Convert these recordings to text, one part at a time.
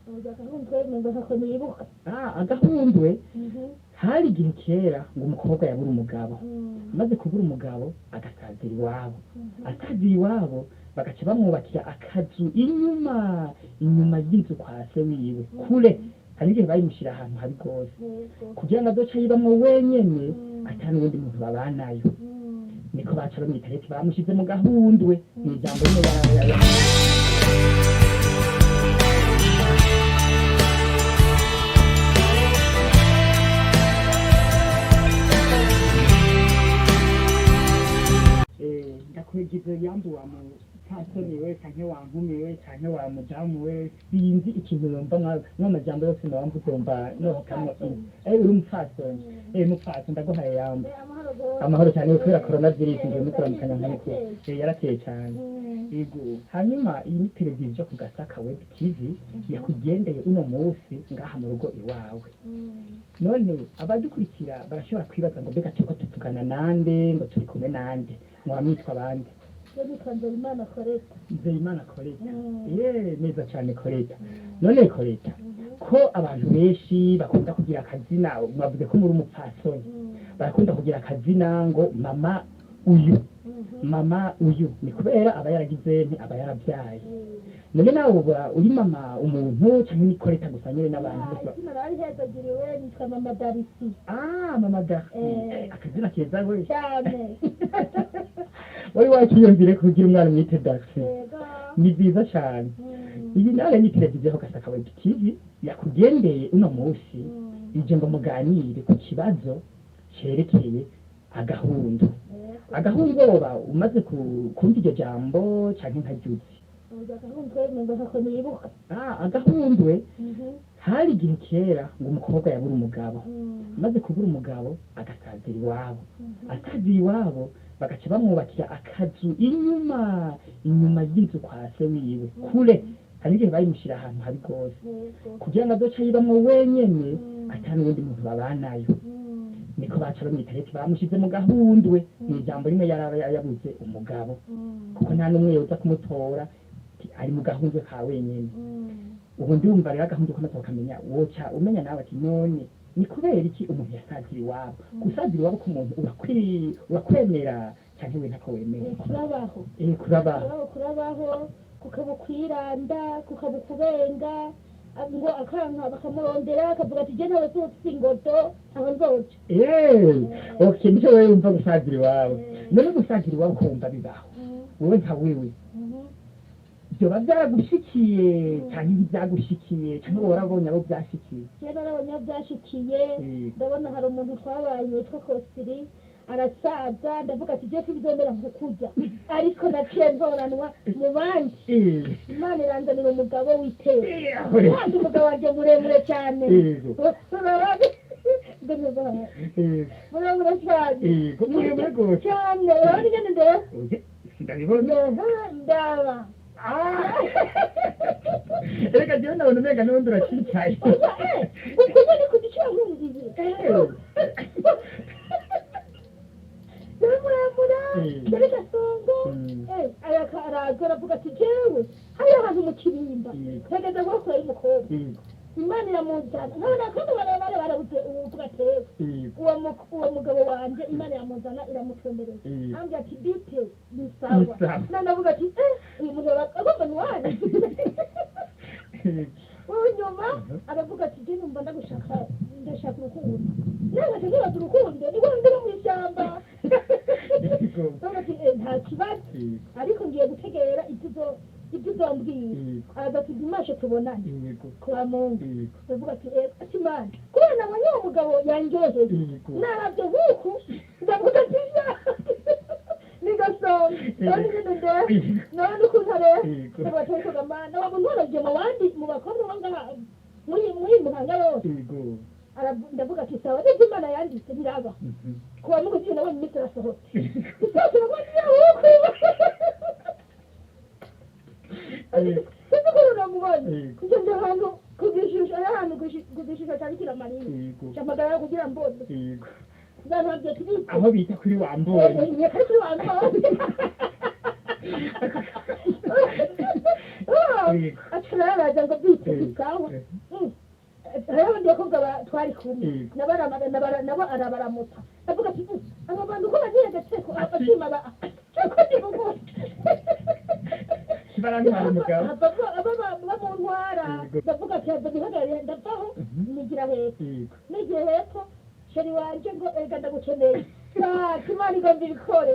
Agahundwe numva ntako nibuka. Ah, agahundwe hari igihe kera ngo umukobwa yabura umugabo, amaze kubura umugabo agasazira iwabo, asazira iwabo bagaca bamwubakira akazu inyuma inyuma y'inzu kwa se wiwe kure. Hari igihe bayimushyira ahantu habi rwose kugira ngo azoce yibamwo wenyene, ata n'uwundi muntu babanayo. Niko baca bamwita reti bamushize mu gahundwe. Ni ijambo rimwe ndakwigize yambu wa mupfasoni we canke wa nkumi we canke wa mudamu we, sinzi ikintu numva mw'amajambo yose noba mvuze wumva nohitamwo. Uri umupfasoni, mupfasoni, ndaguhaye yambu. Amahoro gose. Amahoro cyane. Kubera coronavirus ngiye mukuramukanya nka yarateye cyane. Yego, hanyuma iyi ni televiziyo ku Gasaka Web TV yakugendeye uno munsi ngaha mu rugo iwawe. None abadukurikira barashobora kwibaza ngo mbega turiko tuvugana nande, ngo turi kumwe nande, mwaba mwitwa bande? Je nitwa Nzeyimana Colette. Nzeyimana Colette. Ye, neza cyane Colette. None Colette, ko abantu benshi bakunda kugira akazina, mwavuze ko muri umupfasoni, barakunda kugira akazina ngo mama uyu, mama uyu, ni kubera aba yaragize nti aba yarabyaye. None nawe uba uri mama umuntu canke ni Colette gusa nyene n'abantu bose Izina narihezagiriwe, nitwa Mama Darisi. Ah, Mama Darcy. Akazina keza we. Cyane. Wari wakiyumvire kugira umwana umwite Darcy? Yego. Ni byiza cyane. Iyi nawe ni televiziyo ku Gasaka Web TV yakugendeye uno munsi, ije ngo muganire ku kibazo cerekeye agahundu. Agahundu woba umaze kumva iryo jambo canke nkaryuzi? Agahundwe numva ntako nibuka. Ah, agahundwe hari igihe kera ngo umukobwa yabura umugabo, amaze kubura umugabo agasazira iwabo, asazira iwabo bagaca bamwubakira akazu inyuma inyuma y'inzu kwa se wiwe kure. Hari igihe bayimushyira ahantu habi rwose kugira ngo azoce yibamwo wenyene, ata n'uwundi muntu babanayo. Niko baca bamwita reti bamushize mu gahundwe. Ni ijambo rimwe yaraba yabuze umugabo, kuko nta n'umwe yoza kumutora, ati, ari mu gahundwe ka wenyene. Ubu ndumva rero agahundwe kamaze bakamenya, woca umenya nawe ati none ni kubera iki umuntu yasazira iwabo? Gusazira iwabo k'umuntu urakwemera canke we ntako wemera? Kurabaho. Kurabaho. Kurabaho, kurabaho, kukaba ukwiranda, kukaba ukubenga, ngo akanka bakamurondera, akavuga ati je ntawe sofise ingodo aho nzoca. Okay, nico wewe wumva gusazira iwabo. None gusazira iwabo ko wumva bibaho, wowe nka wewe vyoba vyaragushikiye canke ntivyagushikiye, canke wowe warabonye abo vyashikiye? Je narabonye aho vyashikiye. Ndabona hari umuntu twabaye witwa Kosiri, arasaza, ndavuga ati je sinzemera nkukurya, ariko naciye ntoranwa mu bandi. Imana iranzanira umugabo w'iteka. Aho rero. Kandi umugabo wanje muremure cyane. Muremure cyane. Yego, muremure gose. Cyane, urabona ingene ndeba? Oye, ndabibona. Ndaba. Ah! Erega jewe nabona umenga n'ubundi uracicaye. Uko nyene kugicira nkundiye. Yari muremure, yari gasongo. Araza aravuga ati jewe hariyo ahantu mu Kirimba ntegeza kuhakora y'umukobwa. Imana iramuzana, nkabona kandi barebare barabuze uwuvuga atewe. Uwo mugabo wanje Imana iramuzana, iramutembereza. Ambwira ati bite, ni Ni sawa. sawa. None avuga ati uyu mugabo agomba ni wanje. Unyuma aravuga ati je numva ndagushaka, ndashaka urukundo. Nawe ati nkibaza urukundo niko ndiri mu ishyamba. Aravuga ati nta kibazo, ariko ngiye gutegera ibyo uzombwira. Araza ati dimanche tubonane kwa Mungu. Ndavuga ati ati Mana, kubera nabonye uwo mugabo yanryoheye, naravye nk'uku, ndavuga ati ya ni gasonga, none nyine ndeba, none ukuntu areba. Ndavuga ati ariko Mana, waba untoragije mu bandi, mu bakobwa bo ngaha muri Muhanga yose. Ndavuga ati sawa, nibyo Imana yanditse biraba. Kuwa Mungu sivyo nabonye iminsi irasohotse. Sasa nabonye yahuku, sinzi ukuntu namubonye. Njye ahantu ku gishusho, ari ahantu ku gishusho cya Bikira Mariya, mpamagara kugira mbone. Nzantabye tubite Aho bita kuri wambonye. Kari kuri wambonye. Yego. Aca arabaza ngo bite sawa. Hariho abandi bakobwa twari kumwe, Yego. nabo arabaramutsa, avuga ati: Aba bantu ko bagiye gateko abashima ba ko ndi bugufi." Barantwara umugabo. Bamuntwara. Yego. Ndavuga ati hava bihagarariye, ndavaho, nigira hepfo. Nigiye hepfo, chéri wanje ngo: "Erega ndagukeneye." Ati: "Imana igomba ibikore."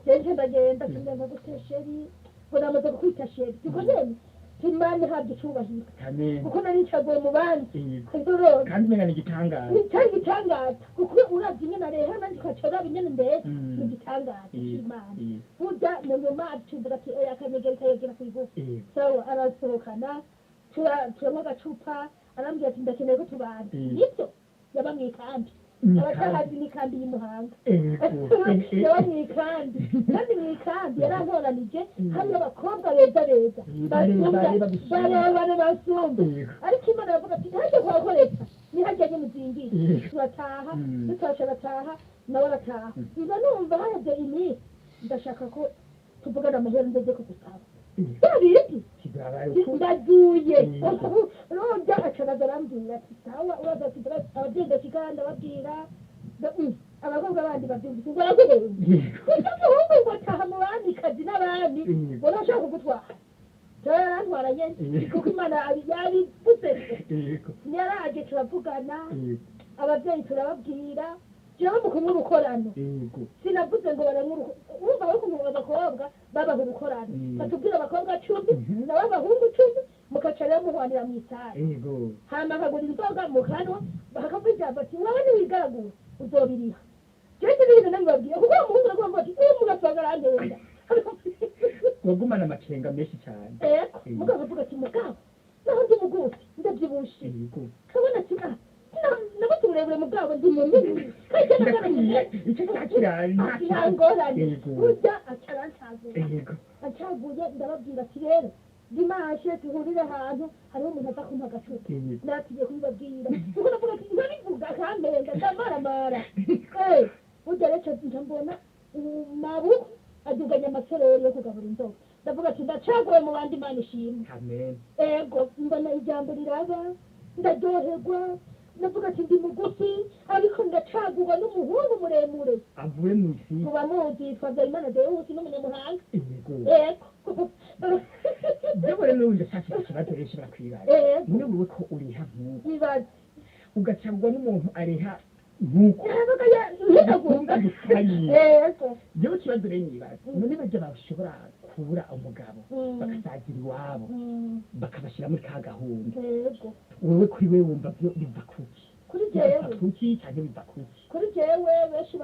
Jeje ndagenda, ndagenda gute chéri? Ngo namaze kukwita chéri, siko nyene? Imana ihabwa icubahiro, kuko nari nicaguye mu bandi. Urumva? Kandi umenga ni igitangaza. Cyari igitangaza, kuko uravye ingene areha, nanjye ukaca uraba ingene ndetse, ni igitangaza c'Imana. Burya mu nyuma tuvuga ati: "Oya, akanyegera kayegera kw'igufa." Sawa, arasohokana, turanywa agacupa, arambwira ati: "Ndakeneye ko tubana." Nibyo, yaba mw'ikambi. Abatahazi n'ikambi y'i Muhanga. Yaba mw'ikambi, kandi mw'ikambi yarantoranije hariyo abakobwa beza beza, Barebare bagusumba. Barebare basumba. Ariko Imana aravuga ati: "Ntihajye kuhakoresha, nihajya nyine uzingiye." Turataha. Dutashe arataha, nawe arataha. Nza numva haheze iminsi, ndashaka ko tuvugana amahera, ndeze kugusaba bya bindi. Kizabaye uko. Ndazuye. Rujya acaraza, arambwira ati: "Sawa." Uraza ati: "Ababyeyi ndashika ndababwira." Abakobwa bandi babyumvise ngo araguhenda. Ujya muhungu ngo ataha mu bamikazi n'abami, ngo ntashaka kugutwara. Yarantwara nyene, kuko Imana yabivuze. Yaraje, turavugana, ababyeyi turababwira. Jewe mu kunywa urukorano, sinavuze ngo baranywa, urumva we ukuntu abakobwa babaha urukorano, batubwira abakobwa 10, nawe abahungu 10, mukaca rero muhwanira mw'isare, hama akagura inzoga mukanwa, hakavuga ijambo ati: "Wowe niwigaragura uzobiriha." Jewe sinigeze nabibabwira, kuko uwo muhungu aravuga ati: "Uwo mugasanga arantenda." Wagumana amakenga menshi cyane. Ego. Mugabo avuga ati: "Mugabo naho ndi mugufi ndabyibushe." Kabona ati: "Ah, nabuze uburebure, mugabo ndi munini." Ndakwiye icyo cyakirari. Nta ngorane. Burya aca arancagura. Ancaguye, ndababwira ati: "Rero dimanche duhurire ahantu hariho umuntu aza kumpa agacupa." Natugiye kubibabwira, kuko navuga ati nkabivuga akampenga ndamaramara. Burya rero nca mbona mabuku aduganya amasorori yo kugabura inzoga, ndavuga ati: "Ndacaguwe mu bandi, Imana ishimwe." Amen. Ego, mbona ijambo riraba, ndaryoherwa, ndavuga ati: "Ndi mugufi ariko ndacagurwa n'umuhungu muremure." Avuye mu isi. Muba muzi, yitwa Habyarimana Deus, n'umunyamuhanga. Ego. Jewe rero n'ubu ndashaka ikibazo rero ushobora kwibaza. None wewe ko uriha nk'uko, Ibaze. ugacagurwa n'umuntu ariha nk'uko, Yabaga Kumva gusangiye. Jewe ikibazo rero nibaza, none barya bashobora kubura umugabo, bakasagira iwabo, bakabashyira muri ka gahunda, wewe kuri wewe wumva byo biva kuki? Kuri Biva jewe, kuki canke biva kuki? Kuri jewe, benshi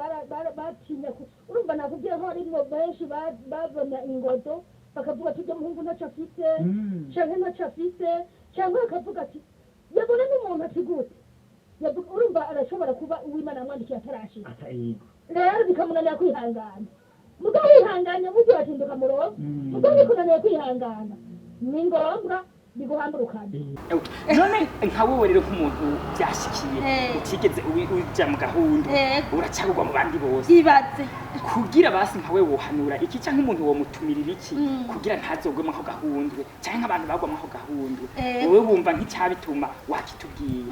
batinya urumva nakubwiye ko harimwo benshi babona ingodo bakavuga ati: "Ujya muhungu ntacyo afise," canke ntacyo afise, cyangwa bakavuga ati yabona n'umuntu ati gute. Urumva arashobora kuba uwimana yamwandikiye atarashika. Ata yego. Rero bikamunanira kwihangana. Mugabo wihanganye buryo watinduka murongo. Mugabo bikunaniye kwihangana, ni ngombwa biguhamburukane. None nka wowe rero, nk'umuntu byashikiye, utigeze uja mu gahunda, uracagurwa mu bandi bose, Ibaze. kugira basi nkawe wohanura iki, canke umuntu womutumirira iki, kugira ntazogwemo ako gahundwe, canke nk'abantu bagwamo ako gahundwe? Wowe wumva nk'icyabituma wakitubwiye.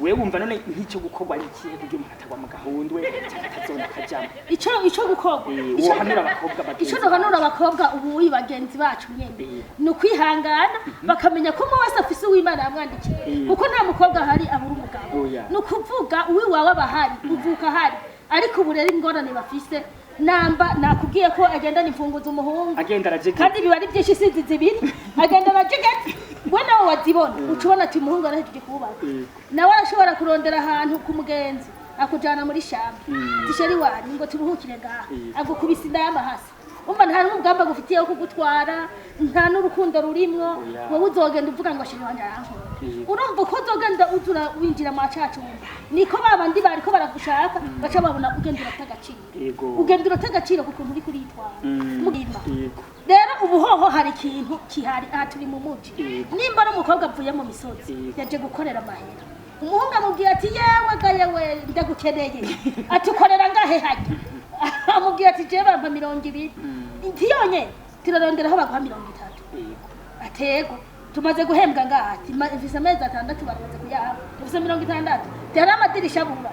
Wewe wumva none nk'icyo gukorwa ari ikihe kugira umuntu atagwa mu gahundwe canke atazona akajamwo? Ico gukorwa, Wohanura abakobwa bagenzi ico nohanura abakobwa ubu bagenzi bacu nyene, ni ukwihangana, bakamenya ko umwe wese afise uwimana yamwandikiye, kuko nta mukobwa ahari abura umugabo. Oya. Ni ukuvuga uwiwawe aba ahari, uvuka ahari. Ariko ubu rero ingorane bafise, namba nakubwiye ko agendana imfunguzo umuhungu, agenda arajegeta. Kandi biba ari byinshi, isizi zibiri, agenda arajegeta. We nawe wazibona, uca ubona ati umuhungu arahejeje kubaka. Nawe arashobora kurondera ahantu ku mugenzi, akujana muri shamba, ti: "Chéri wanyu, ngo turuhukire ngaha." Agukubise inda y'amahasa. Umva, nta n'umugambi agufitiye wo kugutwara, nta n'urukundo rurimwo. Oya. Wowe uzogenda uvuga ngo: "Chéri wanje arankunda." Urumva uko uzogenda uzura winjira mu cacumba, niko ba bandi bariko baragushaka baca babona ugenda urata agaciro. Ugenda urata agaciro ku kuntu uriko uritwara mugima. Rero ubu hoho hari ikintu kihari, aha turi mu muji. Nimba ari umukobwa avuye mu misozi, yaje gukorera amahera, umuhungu amubwiye ati: "Yewe ga yewe, ndagukeneye." Ati: "Ukorera ngahe hajya?" Amubwiye ati: "Jewe bampa 20." Ntiyonyene, turarondera aho baguha 30. Atego. Tumaze guhembwa ngaha, ati mfise amezi 6 baramaze kuyaha, mfise 60, ati hariho amadirisha abura.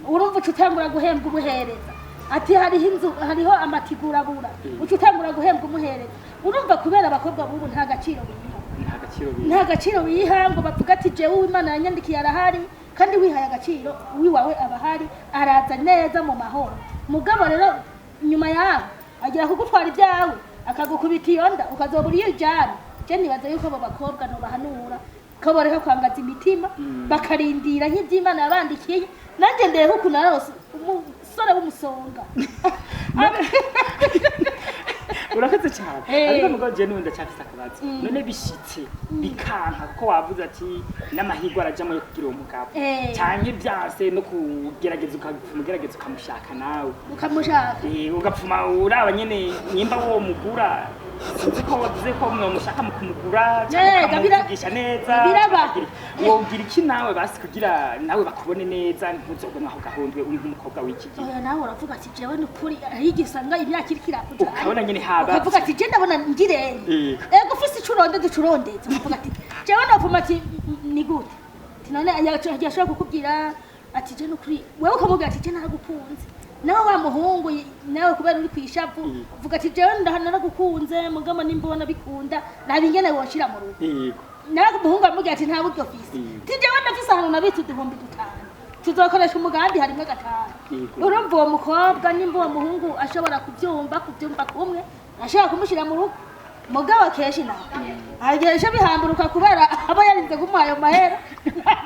Urumva uca utangura guhembwa ubuhereza, ati hariho inzu, hariho amatigura abura, uca utangura guhembwa umuhereza. Urumva kubera abakobwa b'ubu nta gaciro biha, Nta gaciro biha, nta gaciro biha, ngo bavuga ati jewe Uwimana yanyandikiye arahari. Kandi wihaye agaciro, uwiwawe aba ahari, araza neza mu mahoro. Mugabo rero nyuma yaho agira kugutwara ibyawe, akagukubita iyo nda, ukazobura iyo ujyana. Je nibaza yuko abo bakobwa nobahanura ko boreka kwangaza imitima, bakarindira nk'ivy'Imana yabandikiye. Nanjye ndeho ukuntu narose umusore w'umusonga. Urakoze cyane. Ariko mugabo je n'ubundi ndacyafise akabazo. None bishitse bikanka, kuko wavuze ati n'amahirwe arajamwo yo kugira uwo mugabo, canke vyanse no kugerageza, ukagupfuma ugerageza ukamushaka nawe, ukamushaka, ugapfuma uraba nyene nimba wo mugura, sinzi ko wavuze ko mwomushaka mu kumugura canke ukamuvugisha neza. Biraba. Wogira iki nawe basi kugira nawe bakubone neza, ntuzogwe mwaho gahundwe uri nk'umukobwa w'iki gihe? Oya, nawe uravuga ati jewe ni ukuri, hari igihe usanga imyaka iriko irakujana, ukabona nyene haba ukavuga ati je ndabona ngirente. Ego, ufise ico urondeza, ucurondeza, ukavuga ati jewe nopfuma, ati ni gute? Ati none yashobora kukubwira ati je nukuri, wewe ukamubwira ati je naragukunze, nawe wa muhungu nawe kubera uri kwishavu, uvuga ati jewe naragukunze, mugabo nimbona bikunda raba ingene wonshira mu rugo. Nawe umuhungu aramubwira ati nta buryo ufise, ati jewe ndafise ahantu nabitse 5000, tuzokoresha umugambi harimwo gatanu. Urumva uwo mukobwa nimba uwo muhungu ashobora kubyumva kumwe, ashobora kumushyira mu rugo. Mugabo kenshi nawe hari igihe bica bihamburuka kubera aba yarinze kumuha ayo mahera,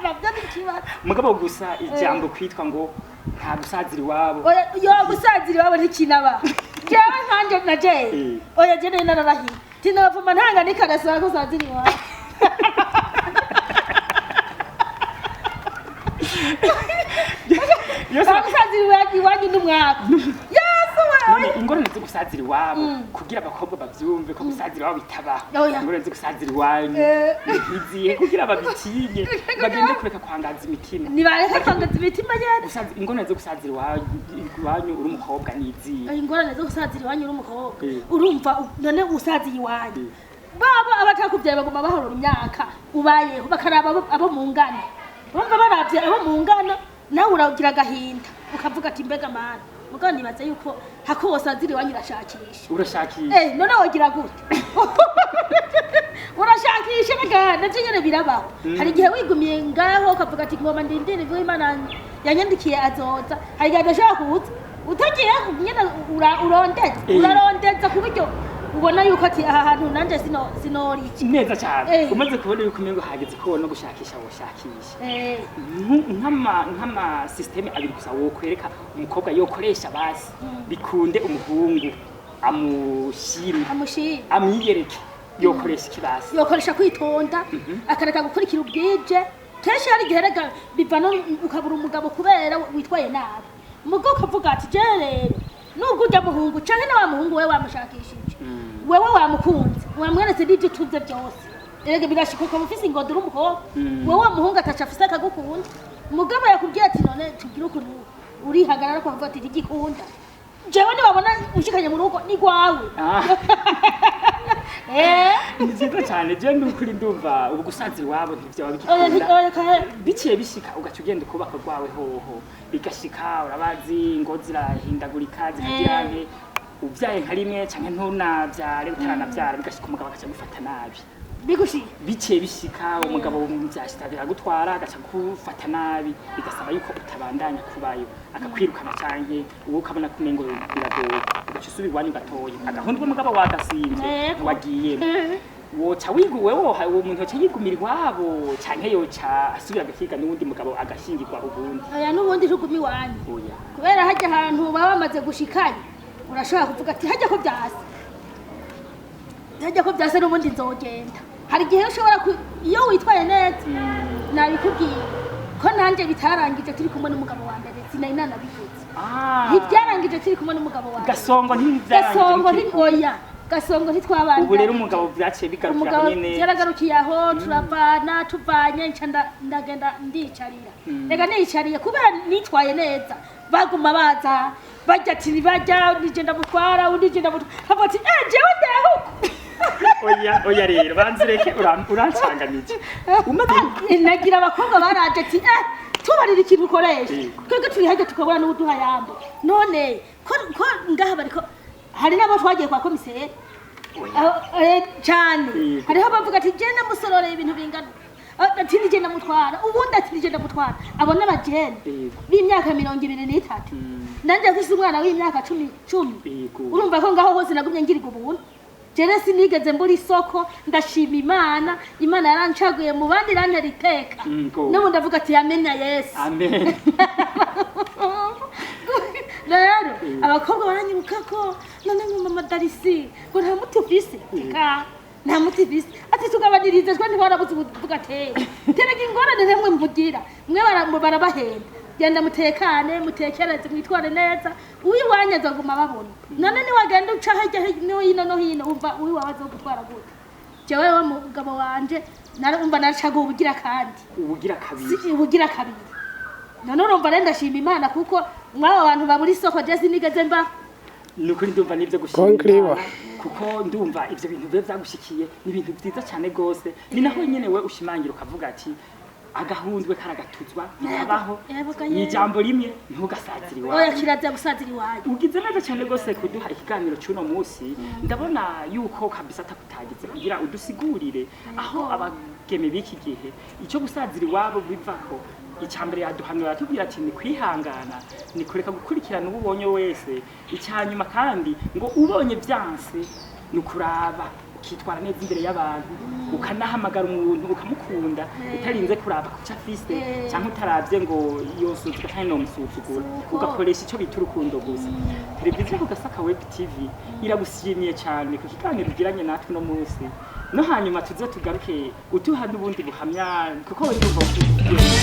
nabyo ni ikibazo. Mugabo gusa ijambo kwitwa ngo nta gusazira iwabo. Oya, yo gusazira iwabo ntikinaba. Jewe nkanje na jewe, oya, je nari nararahiye tinabavuma ntanga nikarasaba gusazira iwabo. Yose. Gusazira iwanyu n'umwaka, Yesu we! None ingorane zo gusazira iwabo, kugira abakobwa bavyumve ko gusazira iwabo bitabaho, Oya. ingorane zo gusazira iwanyu ntizihe kugira babitinye, bagende kureka kwangaza imitima? Nibareke kwangaza imitima nyene. Ingorane zo gusazira iwanyu uri umukobwa nizihe? Ingorane zo gusazira iwanyu uri umukobwa, urumva none usaziye iwanyu, baba abatakubyaye baguma bahorora imyaka ubayeho, bakaraba abo mungana. Urumva baravye abo mungana, nawe uragira agahinda, ukavuga ati mbega mana. Mugabo nibaza yuko hako wosazira iwanyu urashakisha. Urashakisha. None wogira gute? Urashakisha rega, navyo nyene birabaho. Hari igihe wigumiye ngaho ukavuga ati ngoma ndindire ivyo Imana yanyandikiye azoza, hari igihe adashobora kuza utagiye nyene urondeza, urarondeza ku buryo ubona yuko ati aha hantu nanje sinorica. Neza cyane. Umaze kubona yuko umengo hageze ko no gushakisha woshakisha, nk'ama système abiri gusa wokwereka umukobwa yokoresha basi bikunde umuhungu amushime, amushime, amwiyereke, yokoresha ikibasi? Yokoresha kwitonda, akareka gukurikira ubwije. Kenshi hari igihe rega biva no ukabura umugabo kubera witwaye nabi, mugo ukavuga ati je rero nubwo ujya muhungu canke na wa muhungu wewe wamushakishije, wewe wamukunze, wamweretse n'ibyo utunze byose, erega birashika ukaba ufise ingodo uri umukobwa, wewe wa muhungu ataca afise akagukunda, mugabo yakubwiye ati none tugire ukuntu urihagarara ukavuga ati ntigikunda, jewe niwabona ushikanye mu rugo ni gwawe. Ni byiza cyane. Je ndukuri ndumva ubu gusazira iwabo ntivyaba bigikunda. Oya, Biciye bishika ugaca ugenda ukubaka rwawe hoho, bigashika urabazi ingo zirahindagurika, zikagira nke uvyaye nka rimwe canke ntunavyare, utaranavyara, bigashika umugabo agaca agufata nabi. Bigushiye. Biciye bishika umugabo vyashika biragutwara, agaca gufata nabi, bigasaba yuko utabandanya kubayo, akakwirukana canke uwo ukabona ko umengo biragoye, ugaca usubira iwanyu gatoya agahundwa umugabo wagasimvye, wagiye woca wiguwe woha uwo muntu yoca yigumira iwabo canke yoca asubira agahiga n'uwundi mugabo agashingirwa ubundi? Oya, n'ubundi ntuguma iwanyu. Oya. Kubera hajya ahantu baba bamaze gushikanya, urashobora kuvuga ati hajya ko byase, hajya ko byase, n'ubundi nzogenda. Hari igihe ushobora iyo witwaye neza, nabikubwiye ko nanjye bitarangije turi kumwe n'umugabo wa mbere, sinari nanabivuze. Ntibyarangije turi kumwe n'umugabo wa mbere. Gasongo ntibyarangije. Gasongo oya, Gasongo ntitwabana. Ubu rero umugabo vyaciye bigarukira umugabo aho nyene? Byaragarukiye aho, turavana, tuvanye nca ndagenda ndiyicarira. Rega niyicariye kubera nitwaye neza, baguma baza bajya ati bajya nije ndamutwara, undi nije ndamutwara, avuga ati jewe ndehuko. Oya, oya rero banzireke, urancanganije umaze. Nagira abakobwa baraje ati tubarira ikintu ukoresha. Yego. Twebwe turi hajya tukabura n'uduha yambo. None ko ngaha bariko hari n'abo twagiye kwa komiseri. Cyane. Yego. Hariho abavuga ati je namusororeye ibintu bingana. Ati nije ndamutwara, ubundi ati nije ndamutwara. Abo n'abajene Yego. b'imyaka 23. Nanjye mfise umwana w'imyaka 10 10. Yego. Urumva ko ngaho hose nagumye ngirirwa ubuntu. Jere sinigeze mbura isoko, ndashima Imana, Imana yarancaguye mu bandi irantera iteka. Ngo. N'ubu ndavuga ati amena Yesu. Amen. Rero abakobwa baranyibuka ko none ngo mama Darisi ngo nta muti ufise. Eka nta muti ufise. Ati tugabanirize twe ntibarabuze ubuvuga ateye. Terega ingorane ntemwe mvugira. Mwe barabahenda. Genda mutekane, mutekereze, mwitware neza. Uwiwanyu azoguma babona. None niwagenda uca hirya no hino no hino umva uwiwawe azogutwara gute? Jewe wa mugabo wanje narumva naracaguye ubugira kandi. Ubugira kabiri. Si ubugira kabiri. None urumva rero ndashima Imana kuko mw'abo bantu babura isoko je sinigeze mba. Ni ukuri ndumva n'ibyo gushima Conclusion. Imana, kuko ndumva ivyo bintu biba vyagushikiye ni ibintu vyiza cyane gose. Ni naho nyene we ushimangira ukavuga ati agahundwe karagatuzwa ntikabaho. Yego, Ni ijambo rimwe, ntugasazire iwawe. Oya, kirazira gusazira iwanyu. Ugize neza cyane rwose kuduha ikiganiro cy'uno munsi. Ndabona yuko kabisa atakutagize kugira udusigurire aho abageme b'iki gihe icyo gusazira iwabo bivako. Icya mbere yaduhanura atubwira ati ni kwihangana, ni kureka gukurikirana uwo ubonye wese. Icya nyuma kandi ngo ubonye byanse ni ukuraba ukitwara neza imbere y'abantu, ukanahamagara umuntu ukamukunda utarinze kuraba kuco afise cyangwa utaravye ngo yosuzugura canke nomusuzugura, ugakoresha icyo bita urukundo gusa. Televiziyo ku Gasaka Web TV iragushimiye cyane ku kiganiro ugiranye natwe uno munsi, no hanyuma tuze tugaruke utuha n'ubundi buhamya kuko we ndumva ufite.